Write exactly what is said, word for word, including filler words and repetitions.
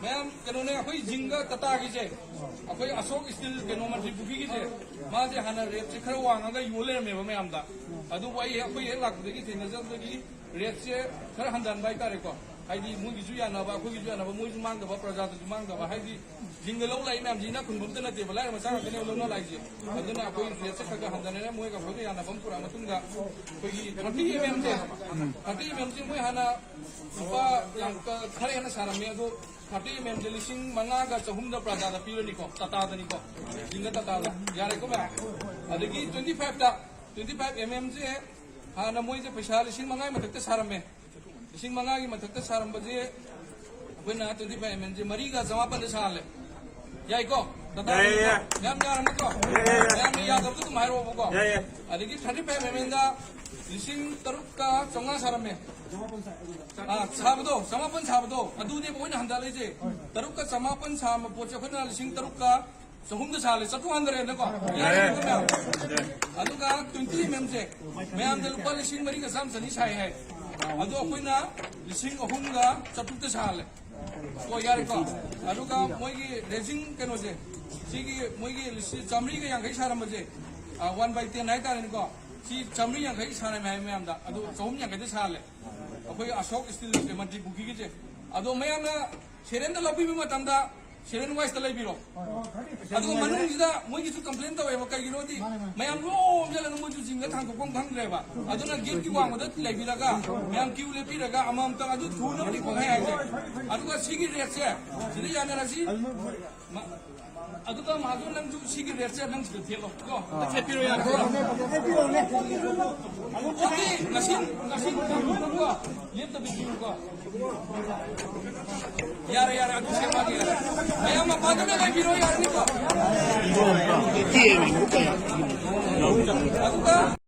ꯃꯌꯥꯝ ꯀꯩꯅꯣꯅꯦ, ꯑꯩꯈꯣꯏ ꯖꯤꯡꯒ ꯇꯥꯇꯥꯒꯤꯁꯦ, ꯑꯩꯈꯣꯏ ꯑꯁꯣꯛ ꯁ꯭ꯇꯤꯜ ꯀꯩꯅꯣ ꯃꯟꯇ꯭ꯔꯤ ꯄꯨꯈ꯭ꯔꯤꯒꯤꯁꯦ, ꯃꯥꯁꯦ ꯍꯥꯟꯅ ꯔꯦꯠꯁꯦ ꯈꯔ ꯋꯥꯡꯉꯒ ꯌꯣꯜ ꯂꯩꯔꯝꯃꯦꯕ ꯃꯌꯥꯝꯗ꯫ ꯑꯗꯨꯕꯨ ꯑꯩ, ꯑꯩꯈꯣꯏ ꯍꯦꯛ ꯂꯥꯛꯄꯗꯒꯤ ꯊꯦꯡꯅꯖꯕꯗꯒꯤ ꯔꯦꯠꯁꯦ ꯈꯔ ꯍꯟꯊꯍꯟꯕ ꯍꯥꯏꯇꯥꯔꯦꯀꯣ꯫ ꯍꯥꯏꯗꯤ ꯃꯣꯏꯒꯤꯁꯨ ꯌꯥꯅꯕ, ꯑꯩꯈꯣꯏꯒꯤꯁꯨ ꯌꯥꯅꯕ, ꯃꯣꯏꯁꯨ ꯃꯥꯡꯗꯕ, ꯄ꯭ꯔꯖꯥꯗꯁꯨ ꯃꯥꯡꯗꯕ꯫ ꯍꯥꯏꯗꯤ ꯖꯤꯡꯒ ꯂꯧ ꯂꯥꯛꯏ ꯃꯌꯥꯝꯁꯤ ꯏꯅꯥꯛ ꯈꯨꯟꯕ ꯑꯝꯇ ꯅꯠꯇꯦꯕ, ꯂꯥꯏꯔ ꯃꯆꯥ ꯉꯥꯛꯇꯅꯦꯕ ꯂꯧꯅ ꯂꯥꯛꯏꯁꯦ꯫ ꯑꯗꯨꯅ ꯑꯩꯈꯣꯏ ꯔꯦꯠꯁꯦ ꯈꯔ ꯈꯔ ꯍꯟꯊꯅꯔꯦ, ꯃꯣꯏꯒ ꯑꯩꯈꯣꯏꯒ ꯌꯥꯅꯕ ꯑꯃ ꯄꯨꯔꯛꯑ ꯃꯇꯨꯡꯗ ꯑꯩꯈꯣꯏꯒꯤ ꯊꯥꯔꯇꯤ ꯑꯦꯝ ꯑꯦꯝꯁꯦ, ꯊꯥꯔꯇꯤ ꯑꯦꯝ ꯑꯦꯝꯁꯦ ꯃꯣꯏ ꯍꯥꯟꯅ ꯂꯨꯄꯥ ꯌꯥꯝ ꯀ-, ꯈꯔ ꯍꯦꯟꯅ ꯁꯥꯔꯝꯃꯦ, ꯑꯗꯣ ꯊꯥꯔꯇꯤ ꯑꯦꯝ ꯑꯦꯝꯁꯦ ꯂꯤꯁꯤꯡ ꯃꯉꯥꯒ ꯆꯍꯨꯝꯗ ꯄ꯭ꯔꯖꯥꯗ ꯄꯤꯔꯅꯤꯀꯣ, ꯇꯥꯇꯥꯗꯅꯤꯀꯣ, ꯖꯤꯡꯒ ꯇꯥꯇꯥꯗ꯫ ꯌꯥꯔꯦꯀꯣ ꯃꯌꯥꯝ? ꯑꯗꯒꯤ ꯇ꯭ꯋꯦꯟꯇꯤ ꯐꯥꯏꯚꯇ, ꯇ꯭ꯋꯦꯟꯇꯤ ꯐꯥꯏꯚ ꯑꯦꯝ ꯑꯦꯝꯁꯦ ꯍꯥꯟꯅ ꯃꯣꯏꯁꯦ ꯄꯩꯁꯥ ꯂꯤꯁꯤꯡ ꯃꯉꯥꯒꯤ ꯃꯊꯛꯇ ꯁꯥꯔꯝꯃꯦ꯫ ꯂꯤꯁꯤꯡ ꯃꯉꯥꯒꯤ ꯃꯊꯛꯇ ꯁꯥꯔꯝꯕꯁꯦ ꯑꯩꯈꯣꯏꯅ ꯇ꯭ꯋꯦꯟꯇꯤ ꯐꯥꯏꯚ ꯑꯦꯝ ꯑꯦꯝꯁꯦ ꯃꯔꯤꯒ ꯆꯃꯥꯄꯟꯗ ꯁꯥꯍꯜꯂꯦ꯫ ꯌꯥꯏꯀꯣ? ꯇꯥꯇꯥ ꯌꯥꯏ, ꯌꯥꯏ, ꯌꯥꯏ꯫ ꯃꯌꯥꯝ ꯌꯥꯔꯝꯃꯒ ꯌꯥꯏ, ꯌꯥꯏ, ꯌꯥꯏ꯫ ꯃꯌꯥꯝꯅ ꯌꯥꯗꯕꯗꯣ ꯑꯗꯨꯝ ꯍꯥꯏꯔꯛꯑꯣꯕꯀꯣ꯫ ꯌꯥꯏ, ꯌꯥꯏ꯫ ꯑꯗꯒꯤ ꯊꯥꯔꯇꯤ ꯐꯥꯏꯚ ꯑꯦꯝ ꯑꯦꯝꯗ ꯂꯤꯁꯤꯡ ꯇꯔꯨꯛꯀ ꯆꯥꯝꯃꯉꯥ ꯁꯥꯔꯝꯃꯦ꯫ ꯑꯥ, ꯁꯥꯕꯗꯣ, ꯆꯃꯥꯄꯟ ꯁꯥꯕꯗꯣ, ꯑꯗꯨꯅꯦꯕ ꯑꯩꯈꯣꯏꯅ ꯍꯟꯊꯍꯜꯂꯛꯏꯁꯦ꯫ ꯇꯔꯨꯛꯀ ꯆꯃꯥꯄꯟ ꯁꯥꯔꯝꯕ ꯄꯣꯠꯁꯦ ꯑꯩꯈꯣꯏꯅ ꯂꯤꯁꯤꯡ ꯇꯔꯨꯛꯀ ꯆꯍꯨꯝꯗ ꯁꯥꯍꯜꯂꯦ, ꯆꯥꯇ꯭ꯔꯨꯛ ꯍꯟꯊꯔꯦꯅꯀꯣ꯫ ꯌꯥꯔꯦ꯫ ꯑꯗꯨꯒ ꯇ꯭ꯋꯦꯟꯇꯤ ꯑꯦꯝ ꯑꯦꯝꯁꯦ ꯃꯌꯥꯝꯗ ꯂꯨꯄꯥ ꯂꯤꯁꯤꯡ ꯃꯔꯤꯒ ꯆꯥꯝꯃ ꯆꯅꯤ ꯁꯥꯏ ꯍꯥꯏ꯫ ꯑꯗꯣ ꯑꯩꯈꯣꯏꯅ ꯂꯤꯁꯤꯡ ꯑꯍꯨꯝꯒ ꯆꯥꯇ꯭ꯔꯨꯛꯇ ꯁꯥꯍꯜꯂꯦ꯫ ꯀꯣ, ꯌꯥꯔꯦꯀꯣ? ꯑꯗꯨꯒ ꯃꯣꯏꯒꯤ ꯔꯦꯖꯤꯡ ꯀꯩꯅꯣꯁꯦ, ꯁꯤꯒꯤ ꯃꯣꯏꯒꯤ ꯂꯤꯁꯤꯡ ꯆꯥꯃꯔꯤꯒ ꯌꯥꯡꯈꯩ ꯁꯥꯔꯝꯕꯁꯦ, ꯑ, ꯋꯥꯟ ꯕꯥꯏ ꯇꯦꯟ ꯍꯥꯏꯇꯥꯔꯦꯅꯦꯀꯣ꯫ ꯁꯤ ꯆꯥꯃꯔꯤ ꯌꯥꯡꯈꯩ ꯁꯥꯔꯝꯃꯦ ꯍꯥꯏ ꯃꯌꯥꯝꯗ, ꯑꯗꯨ ꯆꯍꯨꯝ ꯌꯥꯡꯈꯩꯗ ꯁꯥꯍꯜꯂꯦ꯫ ꯑꯩꯈꯣꯏ ꯑꯁꯣꯛ ꯁ꯭ꯇꯤꯜꯁꯦ, ꯃꯟꯇ꯭ꯔꯤ ꯄꯨꯈ꯭ꯔꯤꯒꯤꯁꯦ꯫ ꯑꯗꯣ ꯃꯌꯥꯝꯅ ꯁꯦꯔꯦꯟꯗ ꯂꯧꯕꯤꯕ ꯃꯇꯝꯗ ꯁꯦꯔꯦꯟ ꯋꯥꯏꯁꯇ ꯂꯩꯕꯤꯔꯣ꯫ ꯑꯗꯨꯒ ꯃꯅꯨꯡꯁꯤꯗ ꯃꯣꯏꯒꯤꯁꯨ ꯀꯝꯄ꯭ꯂꯦꯟ ꯇꯧꯋꯦꯕ, ꯀꯩꯒꯤꯅꯣꯗꯤ ꯃꯌꯥꯝ ꯂꯣꯝ ꯆꯠꯂꯒ ꯃꯣꯏꯁꯨ ꯖꯤꯡꯒ ꯊꯥꯡꯗꯣꯛꯐꯝ ꯈꯪꯗ꯭ꯔꯦꯕ꯫ ꯑꯗꯨꯅ ꯒꯦꯠꯀꯤ ꯋꯥꯡꯃꯗ ꯂꯩꯕꯤꯔꯒ ꯃꯌꯥꯝ ꯀ꯭ꯌꯨ ꯂꯦꯞꯄꯤꯔꯒ ꯑꯃꯃꯝꯇꯪ ꯑꯗꯨ ꯊꯨꯅꯕꯅꯤ ꯈꯣꯡꯍꯩ ꯍꯥꯏꯁꯦ꯫ ꯑꯗꯨꯒ ꯁꯤꯒꯤ ꯔꯦꯠꯁꯦ ꯁꯤꯗ ꯌꯥꯅꯔꯁꯤ꯫ ꯃ-, ꯑꯗꯨꯒ ꯃꯍꯥꯖꯣꯟ ꯅꯪꯁꯨ ꯁꯤꯒꯤ ꯔꯦꯠꯁꯦ ꯅꯪ ꯁꯤꯗ ꯊꯦꯠꯂꯣ꯫ ꯀꯣ? ꯑꯝꯇ ꯊꯦꯠꯄꯤꯔꯣ ꯌꯥꯗ꯭ꯔꯣ? ꯄꯣꯠꯇꯤ ꯉꯁꯤ, ꯉꯁꯤ ꯊꯝꯃꯨꯅꯨꯀꯣ꯫ ꯂꯦꯞꯇꯕꯤ ꯄꯤꯌꯨꯀꯣ꯫ ꯌꯥꯔꯦ, ꯌꯥꯔꯦ, ꯑꯗꯨ ꯁꯦꯝꯃꯛꯑꯒꯦ꯫ ꯃꯌꯥꯝ ꯃꯄꯥꯟꯗꯨꯗ ꯂꯩꯕꯤꯔꯣ, ꯌꯥꯔꯅꯤꯀꯣ? ꯑꯗꯨꯒ